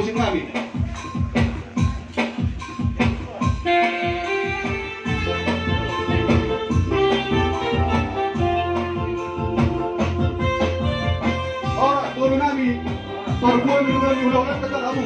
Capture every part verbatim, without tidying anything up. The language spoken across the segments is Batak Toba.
Musik nami. Ora, boru nami. Parbue mi nami, ula-ula kata kamu.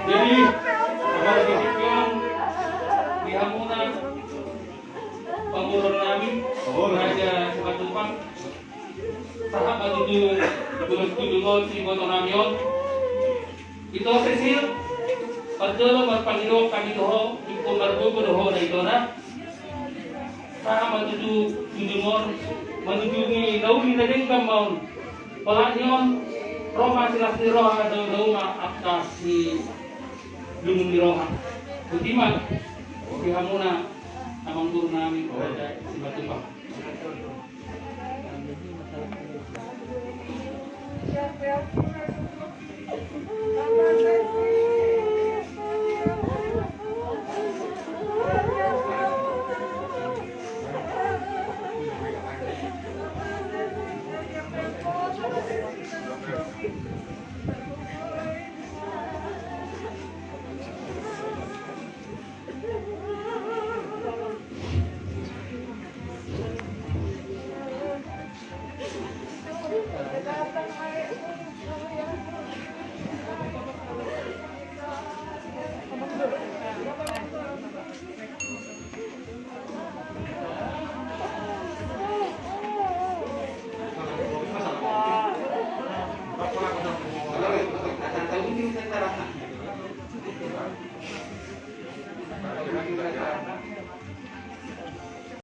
Jadi, di hamuna, pamoruon nami, Raja Simatupang, sahat ma tutu, tulang tulang on, iboto nami on. Ito Sesil, parjolo marpangido hami tu ho, ingkon margogo do ho na itona. Sahat ma tutu, tutu on, manjujungi na uli na denggan ma on. Holan ni on, ro ma silas ni roha, dao-dao ma angka silungun ni roha. Botima, di hamuna, amangboru nami, Raja Simatupang.